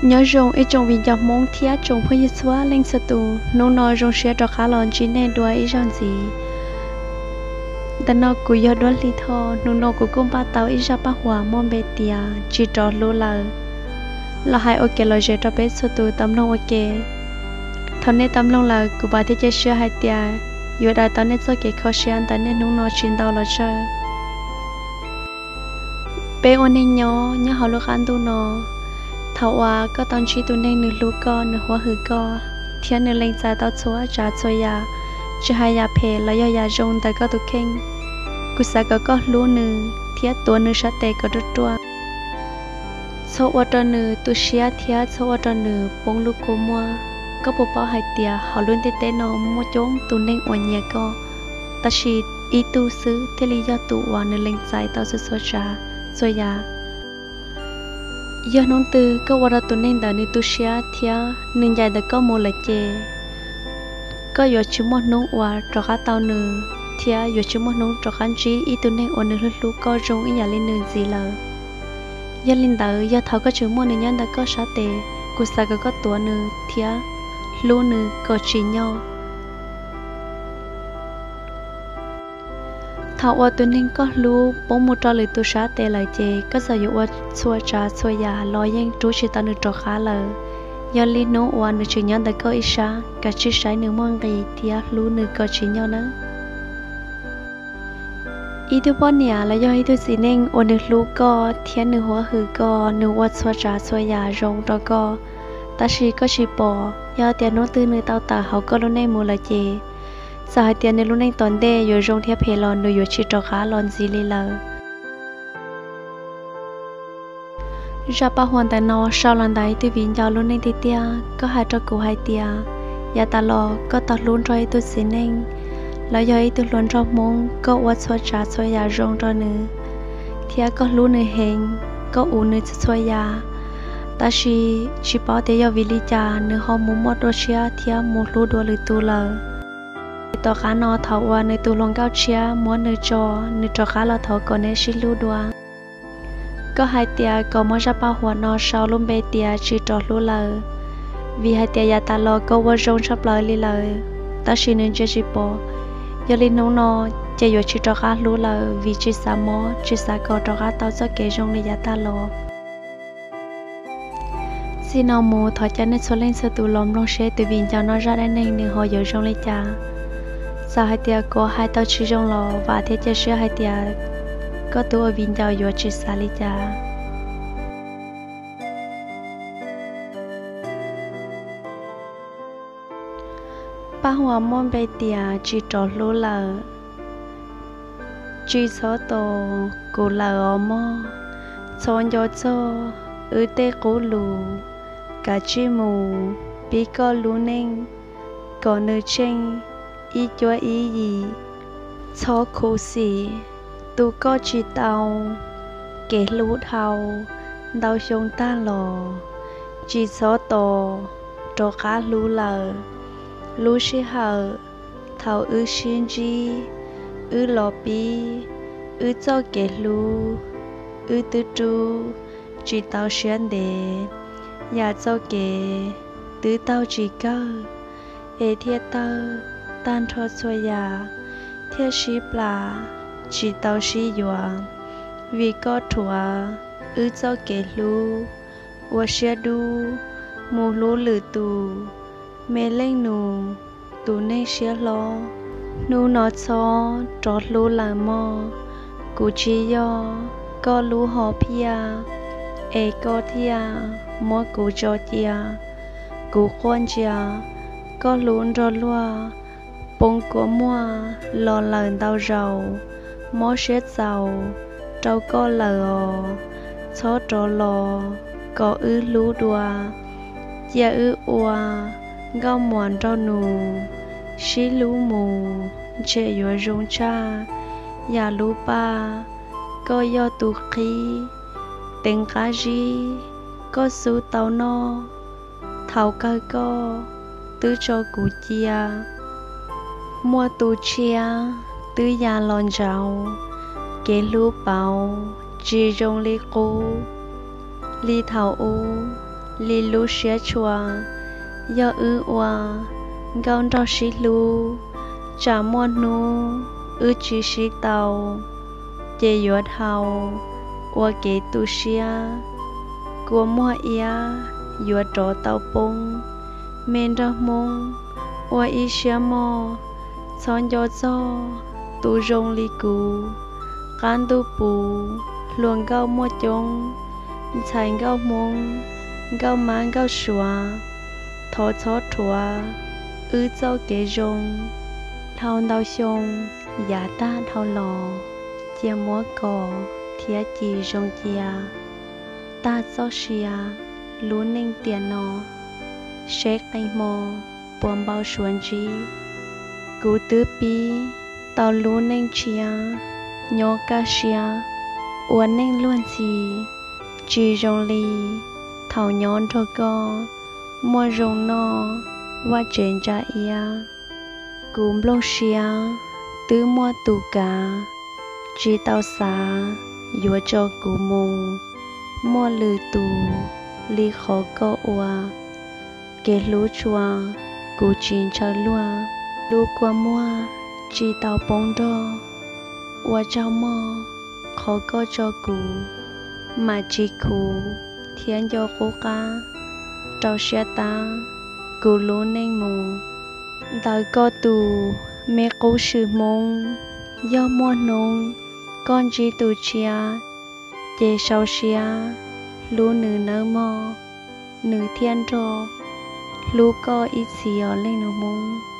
Nyob zoo ib tsoom viv ncaus Hmoob thiab tsoom phooj ywg txhua leej txhua tus, hnub no zoo siab rov qab los ntsib nej dua ib zaug ntxiv. Ntawm no kuv yog Duab Hli Thoj, hnub no kuv kuj npaj tau ib zaj paj huam muaj npe tias Tsis Rov Hlub Lawm los hais ua kev lom zem rau peb txhua tus tau mloog ua ke. Thaum nej tau mloog lawm, kuv vam thiab cia siab hais tias yuav daws tau nej txoj kev kho siab ntawm niaj hnub no tsis ntau los tsawg. Peb ua neej nyob nyob hauv lub qab ntuj no, thaum uas koj tau ntsib tus neeg nws hlub koj, nws huab hwm koj, thiab nws lees txais tau txhua tsav txhua yam, tsis hais yam phem los yog yam zoo ntawm koj tus kheej, kuv xav kom koj hlub nws thiab tuav nws sab tes kom ruaj ruaj. Txhob ua rau nws tu siab thiab txhob ua rau nws poob lub kua muag. Koj puas paub hais tias hauv lub ntiaj teb no muaj coob tus neeg uas nyiam koj, tab sis ib tug xwb thiaj li yog tus uas nws lees txais tau txhua txhua tsav txhua yam. Yog hnub twg koj ua rau tus neeg ntawd nws tu siab thiab nws ncaim ntawm koj mus lawm ces koj yuav tsis muaj hnub uas rov qab tau nws, thiab yuav tsis muaj hnub rov qab ntsib ib tug neeg uas nws hlub hlub koj zoo ib yam li nws ntxiv lawm. Yog li ntawd, yog thaum koj tseem muaj nws nyob ntawm koj sab tes, kuv xav kom koj tuav nws thiab hlub nws kom tsim nyog. Thaum uas tus neeg koj hlub poob mus rau lwm tus sab tes lawm ces koj txawm yuav ua txhua tsav txhua yam los yeej rub tsis tau nws rov qab lawm. Yog li hnub uas nws tseem nyob ntawm koj ib sab, kav tsij saib nws muaj nqis thiab hlub nws kom tsim nyog nawb. Ib tug poj niam los yog ib tug txiv neej uas nws hlub koj thiab nws huab hwm koj, nws ua txhua tsav txhua yam zoo rau koj, tab sis koj tsis pom, yog tias hnub twg nws tau tawm hauv koj lub neej mus lawm ces, txawm hais tias nws lub neej tom ntej yuav zoo thiab phem los nws yuav tsis rov qab los ntxiv li lawm. Zaj paj huam ntawm no sau los ntawm ib tug viv ncaus lub neej tiag tiag. Koj hais rau kuv hais tias, yav tas los koj tau hlub nrog ib tug txiv neej los yog ib tug hluas nraug Hmoob, koj ua txhua tsav txhua yam zoo rau nws, thiab koj hlub nws heev, koj uv nws txhua txhua yam. Tab sis tsis paub tias yog vim li cas nws ho mus muaj dua tshiab thiab mus hlub dua lwm tus lawm. Tom qab no thaum uas nws tus hluas nkauj tshiab muab nws tso, nws rov qab los thov kom neb sib hlub dua. Koj hais tias kom muab zaj paj huam no sau lub npe tias Tsis Rov Hlub Lawm, vim hais tias yav tas los koj ua zoo tshaj plaws li lawm, tab sis nws ntsia tsis pom. Yog li hnub no ces yuav tsis rov qab hlub lawm vim tsis xav mob, tsis xav kom rov qab tau txoj kev zoo li yav tas los. Txij no mus thov caw nej txhua leej txhua tus los mloog seb tus viv ncaus no zaj dab neeg nws ho yuav zoo li cas. Txawm hais tias kuv hais tau tsis zoo los vam thiab cia siab hais tias koj tus ua viv ncaus yuav tsis xav li cas. Paj huam muaj npe tias Tsis Rov Hlub Lawm. Tsis txhob tos kuv lawm os mog, txhob nco txog wb tej qub lus, kav tsij mus pib koj lub neej kom nws tsheej ib cuab ib yim. Txhob khuv xim tus koj tsis tau kev hlub dhau ntau xyoo tag los, tsis txhob tos rov qab hlub lawm. Lub sij hawm thaum wb sib ntsib, wb los pib wb txoj kev hlub, wb twb rub tsis tau siab ntev, yam txoj kev twb taug tsis kawg, es thiaj tawg tag nrho txhua yam, thiaj sib plam tsis tau sib yuav. Vim koj rhuav wb txoj kev hlub, ua siab dub mus hlub lwm tus, me leej nus tus neeg siab hlob. Hnub no txhob rov hlub lawm mog, kuv tsis yog koj lub hom phiaj, es koj thiaj muab kuv tso cia. Kuv quaj ntsia koj hlub nrog luag, poob kua muag los lawm ntau zaus, mob siab txaus rau koj lawm os. Txhob rov los kom wb hlub dua, cia wb ua nkauj muam nraug nus sib hlub mus, ntshe yuav zoo tshaj yam lub paj koj yog tus qhib, teev qab zib koj xub tau noj, thaum kawg koj twb tso kuv cia. Muaj tus tshiab twb ya los ntsaud, kev hlub pauv tsis zoo li qub. Li thaum ub li lub siab tshua. Yog wb ua nkauj nrog sib hlub, tsam muaj hnub wb tsis sib tau, ces yuav dhau ua kev tu siab. Kua muag iab yuav rov tau poob, me nraug Hmoob ua ib siab moj, txhob nco txog tus zoo li kuv. Qab ntuj puv hluas nkauj muaj coob, ntxhais nkauj Hmoob, nkauj Mab nkauj Suav, thov txhob rhuav wb txoj kev zoo. Dhau ntau xyoo yav tag dhau los, cia muab kos thiab ci zoo cia. Tag txoj sia lub neej tiam no, seb qee hmo puas npau suav ntsib. Kuv twb pib tau lub neej tshiab, nyob kaj siab ua neej luag ntxhi, tsis zoo li thaum nyob nrog koj, muaj zoo noj vaj tsev ntsa iab. Kuv nplooj siab twb muaj tus kav, tsis tau xav yuav tso kuv mus, muaj lwm tus li qhov koj ua. Kev hlub tshua kuv tsis ntshaw luag, lub kua muag tsis tau poob nrog. Ua tsaug mog, qhov koj tso kuv mam tsis khuv thiab nco qub qab, rau siab tab kuv lub neej mus. Ntawm koj tus me qub swm Hmoob, yog muaj hnub koj ntsib tus tshiab, ces sau siab hlub nws nawb mog, nws thiaj nrog hlub koj ib txhis os leej nus Hmoob.